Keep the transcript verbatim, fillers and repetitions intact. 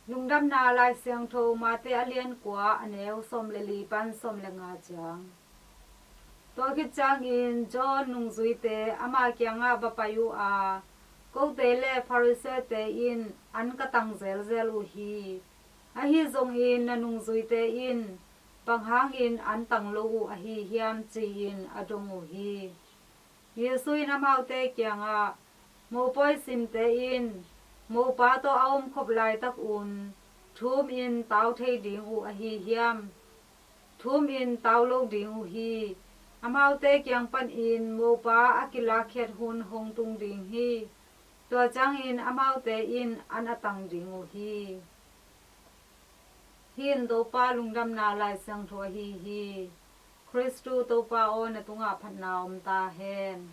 Lungdamna Lai Siangtho Mate a lian kua, a neu sawm le li pan sawm le nga ciang. Tua khit ciangin John nungzuite ama kiangah va pai uh a, kote le Pharisee-te in an ka tang zelzel uh hi. Ahi zongin na nungzuite in bang hangin an tang lo uh ahi hiam, ci-in a dong uh hi. Jesu in amaute kiangah, mopawi simte in mopa tawh a omkhop laitakun thumin tau thei ding uh ahi hiam? Thumin tau lo ding uh hi. Amaute kiang panin mopa a kilakkhiat hun hong tung ding hi. Tua ciangin amaute in an a tang ding uh hi. Hih in Topa Lungdamna Lai Siangtho ahi hi. Khristu Topa aw, na tungah phatna om ta hen.